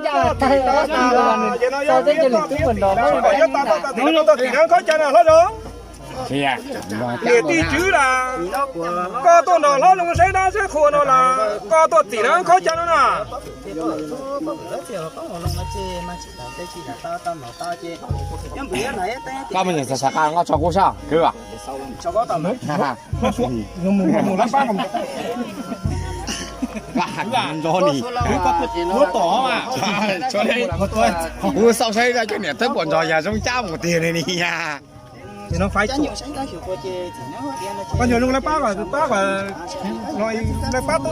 Txog tib ntsis lwm tub puas nrog hlob zoo? Niam tij Tswv las, koj tuaj nrog hlob zoo saib dab saib qhua no las koj tuaj txim na, khaub ca no na. Koj me nyuam xav xav qab nqaj tso kuv sab kwv as. Kuv xauj saib cov niam tub puas nrog yawg zoo cab mus tiag li ni. Koj nyuam zoo lawv pab, pab, lawv pab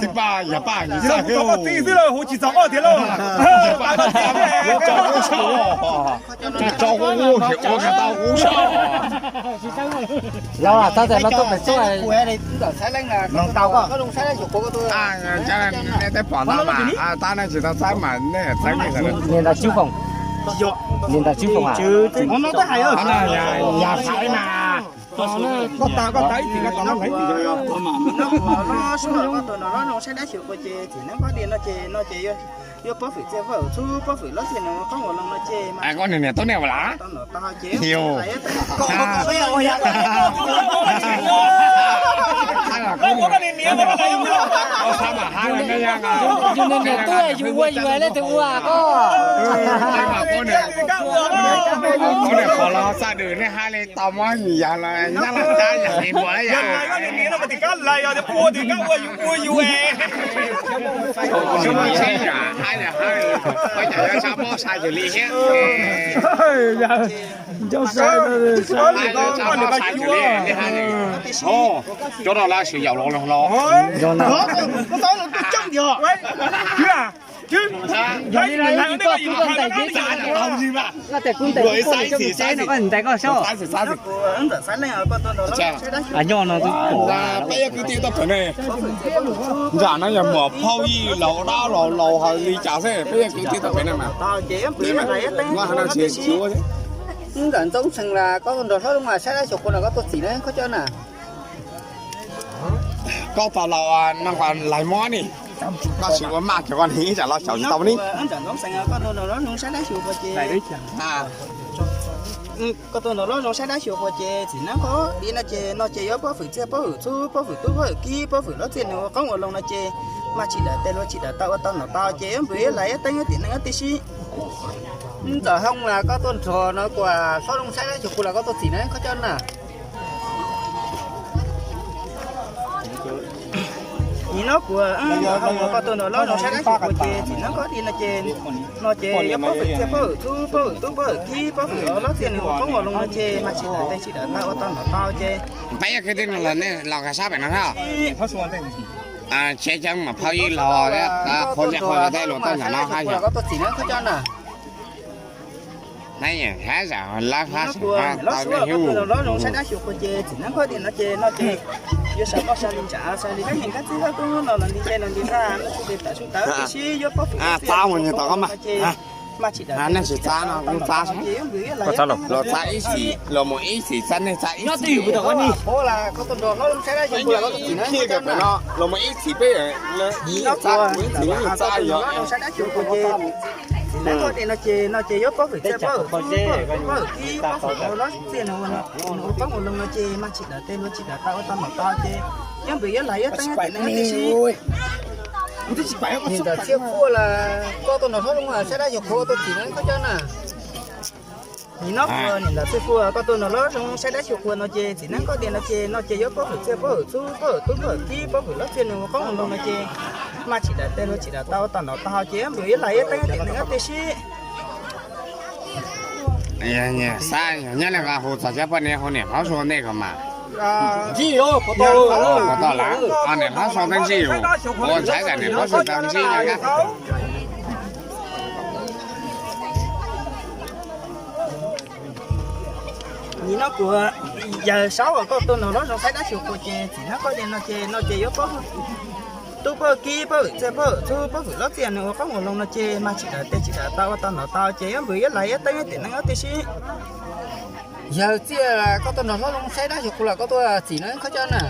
tib pab yog pab yus xwb, hu tsis txog koj tiag lauj. Tso kuv ua tsis tau kuv sab. Los tab sis no tuaj pem xub no tau koj. Tej pom no mas tab nej tsis tau txawb mas nej txawb. Niam ntawd Tswv Foom, niam ntawd Tswv Foom a. Yog Faiv mas. Koj tas, koj tas ib txhis, koj tas no ib txhis. Koj niam niam tub nej ua las? Yus niam niam tub yus ua yus li tus ua koj. Qhov los xav dwm nej hais li tau muab yus yog los nyab los cab yam li muas yam. Ua yus ua yus. Ua yus ua yus. Ua yus ua yus. Cov no lawv swm yaum los los. Yog li no yog koj tub koj ntais peb, koj tes kub ntais koj tsev no koj ntais koj sab. Nyob no twb pom. Peb yog kwv tij tuaj pem ne. Nram no yog muam phauj yij laus dab laus laus hais li cas xwb, peb yog kwv tij tuaj pem ne mas. Muab hais no tsis tsis ua. Ntxawm Ntxoov Xees las koj tuaj nrog hlob Looj Mas saib dab xyuas qhua no koj tuaj txim na koj cov na. Koj tos los no lais mob ni. Koj tsis ua maj cov koj ni tsam los xyaum tsis tau ni. Ntxawm Ntxoov Xees, koj tuaj nrog hlob Looj saib dab xyuas qhua ces, koj tuaj nrog hlob Looj saib dab xyuas qhua ces txim na koj di no ces, no ces yuav pob fwm txiaj pob fwm txhub pob fwm tub pob fwm kib pob fwm hlob txiaj nws ua qoob ua loo no ces, mas tsis dam tes luag tsis dam tau ua tau nom tau ces yuav npws yuav lais yuav teeb yuav tim neej yuav tib si. Ntxawm Hoo las koj tuaj nrog no kuas hlob Looj saib dab xyuas qhua los koj tuaj txim na koj cov na. Nim no kuas koj tuaj nrog hlob Looj saib dab xyuas qhua ces txim na koj di no ces, no ces yuav pob fwm txiaj pob fwm txhub pob fwm tub pob fwm kib pob fwm hlob txiaj nws ua qoob ua loo no ces mas tsis dam tes tsis dam tau ua tau nom tau ces. Peb yog kwv tij no los nej los kag sab pem no na. Tsev ceeb mas phauj yij laus, qhov ntawd qhov tej luag tuaj nram no hab yog. Hlob Suav, koj tuaj nrog hlob Looj saib dab xyuas qhua ces txim na koj di no ces, no ces yuav sawv toj sawv li ntsam sawv li kab heev kab txib kab tub no los nti nce los nti nrag no tsis tas su tawv tib si yuav pob fwm txiaj pob fwm hlob txiaj nws ua qoob ua loo no ces mas tsis dam tes tsis dam tau ua tau nom tau ces yuav npws yuav lais yuav teeb yuav tim neej yuav tib si. Nim no kuas, nim no kuas hlob Suav koj tuaj nrog hlob Looj saib dab xyuas qhua los koj tuaj txim na koj cov na. Nim no kuas, nim no kuas hlob Looj saib dab xyuas qhua ces txim na koj di no ces, no ces yuav pob fwm txiaj pob fwm txhub pob fwm tub pob fwm kib pob fwm hlob txiaj nws ua qoob ua loo no ces mas tsis dam tes luag tsis dam tau ua tau nom tau ces yuav npws yuav lais yuav teeb yuav tim neej yuav tib si. Nim ntawm Txhiaj Fuaj las koj tuaj nrog hlob Looj saib dab xyuas qhua tuaj txim na koj cov na. Nim no kuas, nim ntawm Txhiaj Fuaj koj tuaj nrog hlob Looj saib dab xyuas qhua no ces txim na koj di no ces, no ces yuav pob fwm txiaj pob fwm txhub pob fwm tub pob fwm kib pob fwm hlob txiaj nws ua qoob ua loo no ces mas tsis dam tes luag tsis dam tau ua tau nom tau ces yuav npws yuav lais yuav teeb yuav tim neej yuav tib si. Xav nyob li ko hu txog cov poj niam hu niam hlob Suav ntej ko mas. Puas tau lawm, niam hlob Suav tau ntsib yus, ua ntxhais tas niam hlob Suav tau ntsib na. Nim no kuas yawg Saub uas koj tuaj nrog hlob Zoo saib dab xyuas qhua ces txim na koj di no ces, no ces yuav pob fwm tub pob fwm kib pob fwm txiaj pob fwm txhub pob fwm hlob txiaj nws ua qoob ua loo no ces mas tsis dam tes tsis dam tau ua tau nom tau ces yuav npws yuav lais yuav teeb yuav tim neej yuav tib si. Yawg Txiaj, koj tuaj nrog hlob Zoo saib dab xyuas qhua los koj tuaj txim na koj cov na.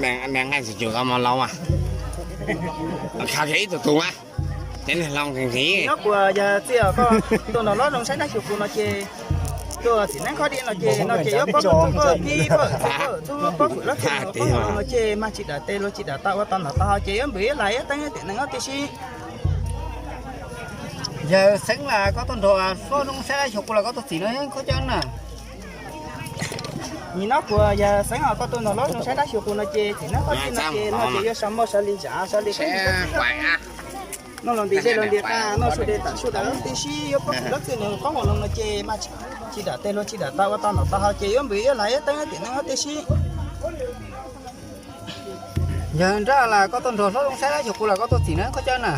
Niam nqaij tsis cum tau mos laus mas. Khav kiag ib tug tus mas, ces niag hlob nqhis nqhis. Nyob kuas yog txiv os, koj tuaj nrog hlob zoo saib dab xyuas kuv no ces, tuaj txiv neeb khob diaj no ces no ces yuav pab koj kib pab txij pab txhub pab fwm hlob txij nees pab mus no ces mag tsis dam tes luag tsis dam tau ua tau nram tau hau ces yuav npws yuav lais yuav teeb yuav tim nees ob tib si. Yawg Xeeb las koj tuaj nrog hlob zoo saib dab xyuas kuv los koj tuaj txim no khaub cab na. Nim no kuas yawg Xeeb os, koj tuaj nrog hlob zoo saib dab xyuas kuv no ces txim neeb khob diaj no ces no ces yuav sau maj sau li zam sau li kab, noj los ntim ze los ntim qaj, noj su de tam su dam tib si yuav pab fwm hlob txij nees qoob ua loo no ces mag tsis dam tes luag tsis dam tau ua tau nram tau hau ces yuav npws yuav lais yuav teeb yuav tim nees ob tib si. Yawg Nraj las koj tuaj nrog hlob zoo saib dab xyuas kuv los koj tuaj txim neeb khob cab na.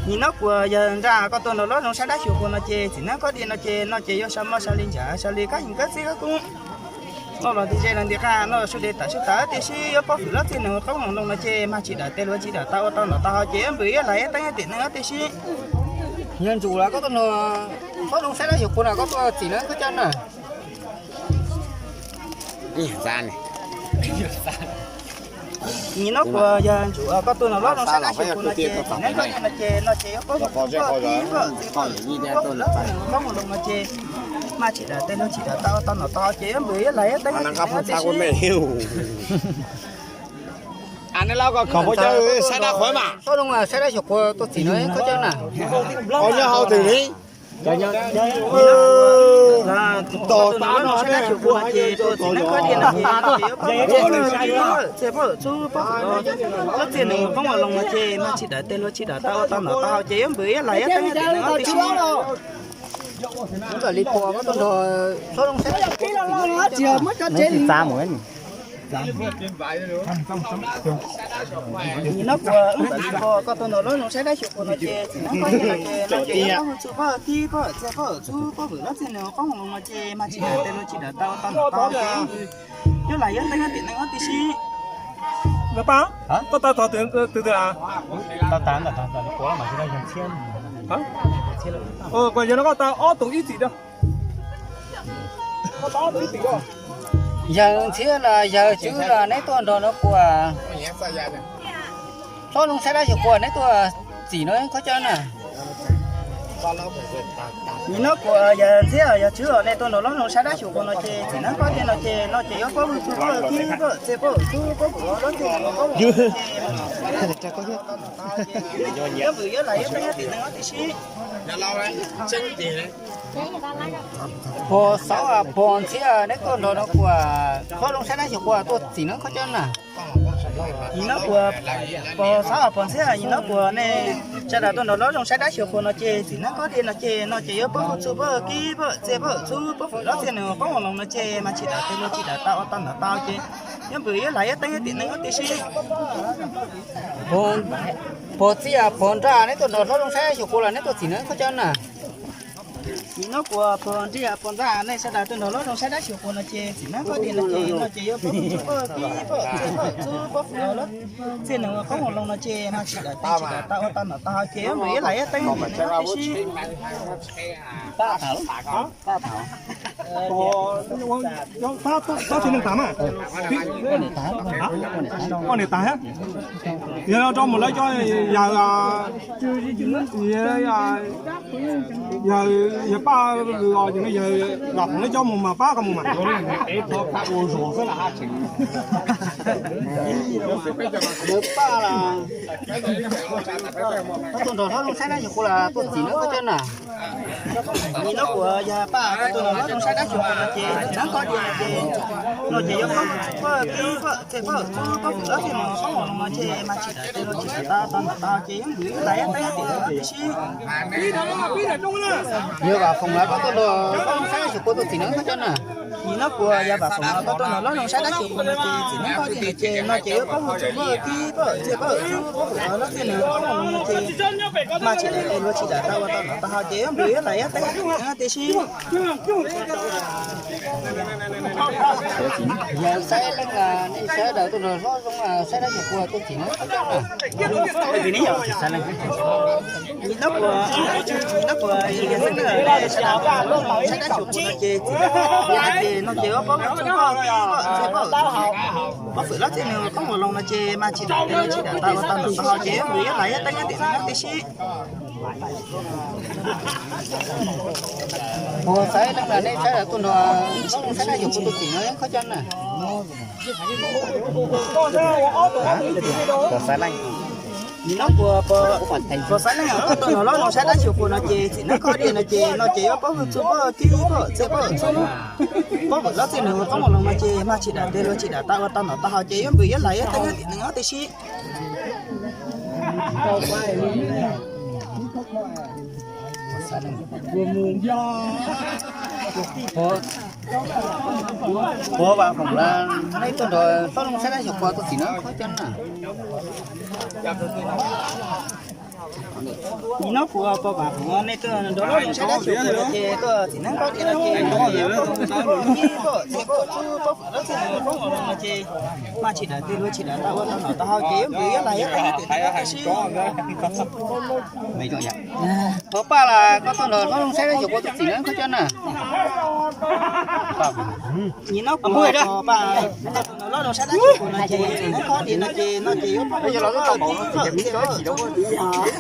Nim no kuas yawg Nraj koj tuaj nrog hlob zoo saib dab xyuas kuv no ces txim neeb khob diaj no ces no ces yuav sau maj sau li zam sau li kab yees kab txib kab kub, noj los ntim ze los ntim qaj, noj su de tam su dam tib si yuav pab fwm hlob txij nees qoob ua loo no ces mag tsis dam tes luag tsis dam tau ua tau nram tau hau ces yuav npws yuav lais yuav teeb yuav tim nees ob tib si. Yawg Ntsum las koj tuaj nrog hlob zoo saib dab xyuas kuv los koj tuaj txim neeb khob cab na. Nim no kuas yawg Ntsum koj tuaj nrog hlob zoo saib dab xyuas kuv no ces txim neeb khob diaj no ces no ces yuav pab fwm hlob txij nees qoob ua loo no ces mag tsis dam tes luag tsis dam tau ua tau nram tau hau ces yuav npws yuav lais yuav teeb yuav tim nees ob tib si. Hlob zoo saib dab xyuas kuv tuaj txim no khob cab na. Nyob hauv twg li? Tos tab no ne, kuv hais tias tos tos yog. Txij nees qoob ua loo no ces mag tsis dam tes luag tsis dam tau ua tau nram tau hau ces yuav npws yuav lais yuav teeb yuav tim nees ob tib si. Ntawm li pog koj tuaj nrog hlob zoo saib dab xyuas kuv no ces txim neeb khob cab na. Nim no kuas wb ntawm li pog koj tuaj nrog hlob zoo saib dab xyuas kuv no ces txim neeb khob diaj no ces no ces yuav pab txhua pab kib pab txhua pab txhub pab fwm hlob txij nees qoob ua loo no ces mag tsis dam tes luag tsis dam tau ua tau nram tau hau ces yuav lais yuav teeb yuav tim nees ob tib si. Pab, koj tau tog twg twg? Tau tas ntawm tog ntawm li pog mas tsis tau yog Ntxhiab. Yog no koj tau ob tug ib txim rau. Yawg Ntxhiab los yawg Tswb los neb tuaj nrog no kuas hlob zoo saib dab xyuas kuv neb tuaj txim no khob cab na. Nim no kuas yawg Ntxhiab yawg Tswb nej tuaj nrog hlob zoo saib dab xyuas kuv no ces txim neeb khob diaj no ces no ces yuav pab txhua pab kib pab txhua pab txhub pab fwm hlob txij nees qoob ua loo no ces yuav npws yuav lais yuav teeb yuav tim nees ob tib si. Pog Xauv, pog Ntxhiab neb tuaj nrog no kuas hlob zoo saib dab xyuas kuv tuaj txim neeb khob cab na. Nim no kuas pog Xauv, pog Ntxhiab, nim no kuas nej sawv daws tuaj nrog hlob zoo saib dab xyuas kuv no ces txim neeb khob diaj no ces no ces yuav pab txhua pab kib pab txhua pab txhub pab fwm hlob txij nees qoob ua loo no ces mag tsis dam tes luag tsis dam tau ua tau nram tau hau ces yuav npws yuav lais yuav teeb yuav tim nees ob tib si. Pog Txij, pog Nraj neb tuaj nrog hlob zoo saib dab xyuas kuv los neb tuaj txim neeb khob cab na. Nim no kuas pog Txij, pog Nraj nej sawv daws tuaj nrog hlob zoo saib dab xyuas kuv no ces txim neeb khob diaj no ces no ces yuav pab txhua pab kib pab txhua pab txhub pab fwm hlob txij nees qoob ua loo no ces mag tsis dam tes tsis dam tau ua tau nram tau hau ces yuav npws yuav lais yuav teeb yuav tim nees ob tib si. Koj niam tas thiab? Yog rau mus lawv cov yawg, yawg Paj los ces yawg los khoom lawv cov mus mas pab koj mus mas. Yawg Paj los tuaj nrog hlob zoo saib dab xyuas kuv los tuaj txim neeb khob cab na. Nim no kuas yawg Paj tuaj nrog hlob zoo saib dab xyuas kuv no ces txim neeb khob diaj no ces no ces yuav pab txhua pab kib pab txhua pab txhub pab fwm hlob txij nees qoob ua loo no ces mag tsis dam tes luag tsis dam tau ua tau nram tau hau ces yuav npws yuav lais yuav teeb yuav tim nees ob tib si. Yawg Vam Foom los koj tuaj nrog hlob zoo saib dab xyuas kuv tuaj txim neeb khob cab na. Nim no kuas yawg Vam Foom los koj tuaj nrog hlob zoo saib dab xyuas kuv no ces txim neeb khob diaj no ces no ces yuav pab txhua pab kib pab txhua pab txhub pab fwm hlob txij nees qoob ua loo no ces mag tsis dam tes luag tsis dam tau ua tau nram tau hau ces yuav npws yuav lais yuav teeb yuav tim nees ob tib si. Yawg Xaiv Leej, nej sawv daws tuaj nrog hlob zoo saib dab xyuas kuv tuaj txim neeb khob cab na. Nim no kuas, nim no kuas yawg Xaiv Leej, nej sawv daws tuaj nrog hlob zoo saib dab xyuas kuv no ces txim neeb khob diaj no ces no ces yuav pab txhua pab kib pab txhua pab txhub Pob fwm loj txij nws qoob mus loo no ces mag tsis dam, tsis dam tau ua tau nram taub hau ces yuav nqus yuav lais yuav teeb yuav tim yuav tib si. Puas xaiv leej na, nej saib tuaj nrog Hlob Looj saib dab xyuas puas tus txim no khaub cab na. Nim no puas, puas xaiv leej tuaj nrog Hlob Looj saib dab xyuas puas no ces txim neeb khob diam no ces no ces yuav pob fwm txuj pob kib pob txia pob txuj. Pob fwm loj txij nws qoob mus loo no ces mag tsis dam tes luag tsis dam tau ua tau nram taub hau ces yuav nqus yuav lais yuav teeb yuav tim neeg ob tib si. Puas vas foom lawm, nej tuaj nrog Hlob Looj saib dab xyuas puas tus txim no khaub cab na. Nim no puas, puas vas foom nej tuaj nrog Hlob Looj saib dab xyuas puas no ces tuaj txim neeb khob diam no ces no ces yuav pob fwm txuj pob kib pob txia pob txuj, pob fwm loj txij nws qoob mus loo no ces mag tsis dam tes luag tsis dam tau ua tau nram taub hau ces yuav nqus yuav lais yuav teeb yuav tim neeg ob tib si. Puas paj las koj tuaj nrog Hlob Looj saib dab xyuas puas tus txim no khaub cab na. Nim no puas, puas paj, Hlob Looj saib dab xyuas puas no ces txim neeb khob diam no ces no ces yuav pob fwm txuj pob kib pob txia pob txuj,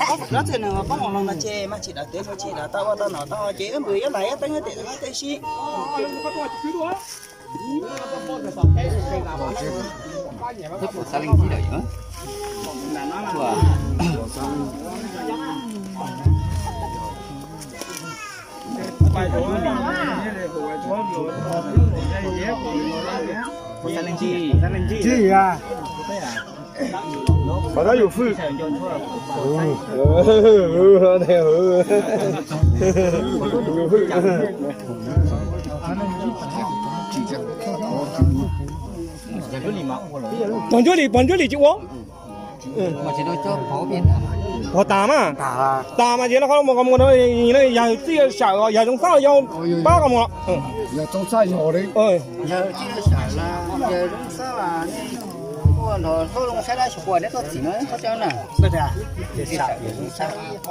pob fwm loj txij nws qoob mus loo no ces mag tsis dam tes luag tsis dam tau ua tau nram taub hau ces yuav nqus yuav lais yuav teeb yuav tim neeg ob tib si. Tsis, qhov no yus fwj. Pog Ntsuab Lis, pog Ntsuab Lis tsis ua. Pog tas mas, tas mas ces lawv qhov muag qhov muag no yog txij sawm yog Zoov Xab yog pab qhov muag. Yog Zoov Xab yog, yog Zoov Xab, nej tuaj nrog Hlob Looj saib dab xyuas puas neb tuaj txim no khaub cab na.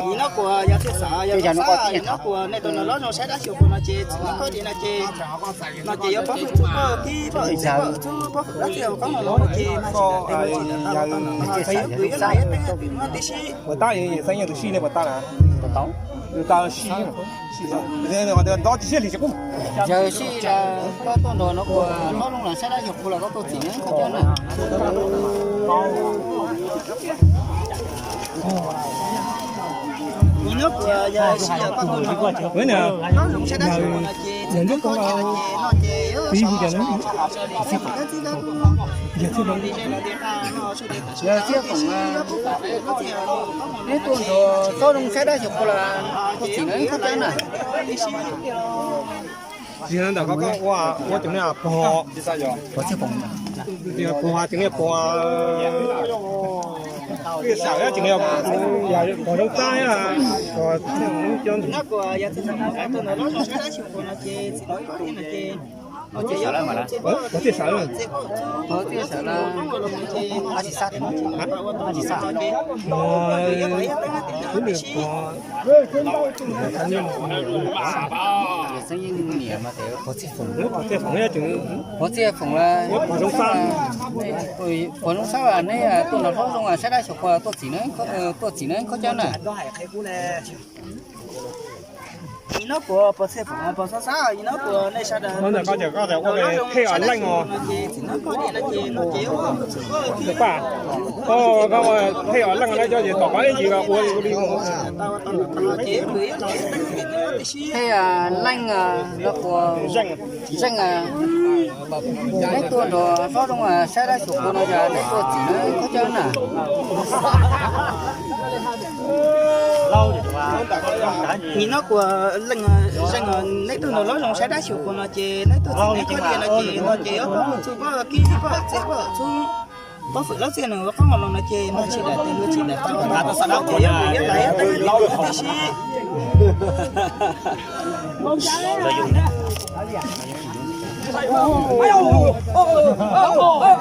Nim no puas yog txij sawm yog Zoov Xab, nim no puas nej tuaj nrog Hlob Looj saib dab xyuas puas no ces txim neeb khob diam no ces no ces yuav pob fwm txuj pob kib pob txia pob txuj, pob fwm loj txij nws qoob mus loo no ces mag tsis dam tes luag tsis dam tau ua tau nram taub hau ces yuav nqus yuav lais yuav teeb yuav tim neeg ob tib si. Puas tab, yus xeeb yeej tus sij nej puas tab na? Puas tab. Yus tas sij, sij, ntov tsis siab li tsis qub. Yawg sij los koj tuaj nrog no puas Hlob Looj los saib dab xyuas puas los koj tuaj txim neeb khaub cab na. Nim no puas yawg sij los koj tuaj nrog Hlob Looj saib dab xyuas puas no ces txim neeb khob diam no ces no ces yuav Yawg Txhiaj Foom, neb tuaj nrog Hlob Looj saib dab xyuas puas los tuaj txim neeb khaub cab na. Tsis ntawm koj, koj ua, ua cov niag pog, pog, cov niag pog, tij sawm cov niag pog Zoov Xab, pog Txhiaj Foom cov. Pog Txhiaj Sawm, pog Txhiaj Sawm, pog Txhiaj Sawm, pog Txhiaj Foom, pog Txhiaj Foom, pog Zoov Xab, pog Zoov Xab, neb tuaj nrog Hlob Looj saib dab xyuas puas tuaj txim, tuaj txim neeb khaub cab na. Nim no puas, pog Txhiaj Foom, pog Zoov Xab, nim no puas nej sawv daws ua Hlob Looj saib dab xyuas puas no ces txim neeb khaub cab na ces no ces ua Thej Leej los cov ces tom qab ib ntsis ua li mus. Thej Leej los puas Zeej, neb tuaj nrog Hlob Looj saib dab xyuas puas no yog neb tuaj txim neeb khaub cab na. Nim no puas Leej, Zeej, neb tuaj nrog Hlob Looj saib dab xyuas puas no ces neb tuaj txim neeb khaub cab na ces no ces yuav pob txuj pob kib pob txia pob txuj, pob fwm Hlob Txhiaj nws ua qoob ua loo no ces mag tsis dam tes luag tsis dam tau ua tau nram taub hau ces yuav nqus yuav lais yuav teeb yuav tim neeg ob tib si.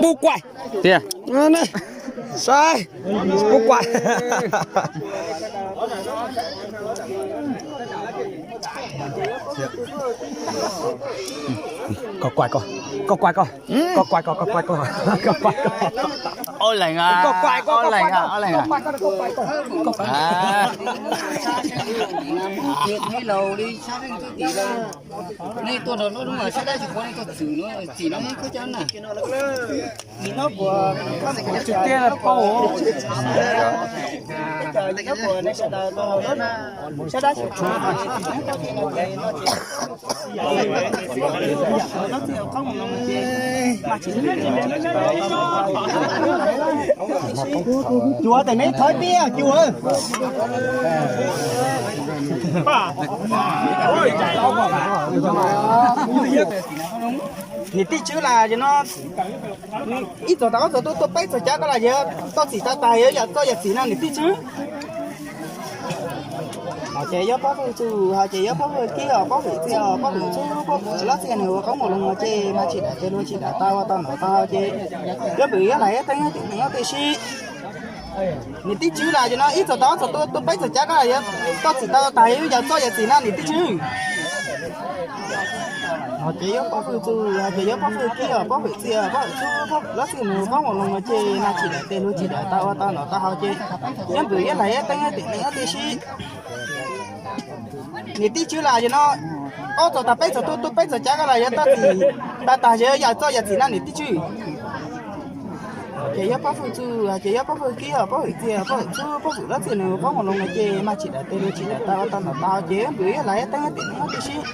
Pub kuaim tiag. Saib, pub kuaim. Koj kuaim koj, koj kuaim koj, koj kuaim koj, koj kuaim koj, koj kuaim koj. Ob leeg, koj kuaim koj, ob leeg, koj kuaim koj, koj kuaim koj. Nej tuaj nrog lub no sab dab tsi qhuav nej tuaj txwm no txim no koj cov na. Nim no puas, nim no puas nej sawv daws, sab dab tsi qhuav Cuav, tes neb thov tiag cuav. Niam tij Tswb las no, ib txog tas ob txog tuaj, tuaj peb txog cav koj las yog tau txim tau tas, yog yam txoj yam txim no niam tij Tswb. Ho ces yog pob fwj txuj, ho ces yog pob fwj kib, ho pob fwj txiaj, ho pob fwj txhub, pob fwj loj txiaj nws ua qoob ua loo no ces mas tsis dam tes luag tsis dam tau ua tau nov tau ces yog npwm yog lais yog teeb yog tim neeg yog tim sib. Niam tij Tswb las yog no ib txog tas ob txog tuaj, tuaj peb txog cav koj las yog tau txim tau tas, yog yam txoj yam txim no niam tij Tswb. Ho ces yog pob fwj txuj, ho ces yog pob fwj kib, ho pob fwj txiaj, pob fwj txhub, pob fwj loj txiaj nws ua qoob ua loo no ces mas tsis dam tes luag tsis dam tau ua tau nov tau ho ces yog npwm yog lais yog teeb yog tim neeg yog tim sib. Niam tij Tswb las yog no ob txog tas peb txog tuaj, tuaj peb txog cav koj las yog tau txim tau tas, yog yam txoj yam txim no niam tij Tswb. Ces yog pob fwj txuj, ces yog pob fwj kib, ho pob fwj txiaj, pob fwj txhub, pob fwj loj txiaj nws ua qoob ua loo no ces mas tsis dam tes luag tsis dam tau ua tau nov tau ho ces yog npwm yog lais yog teeb yog tim neeg yog tim sib.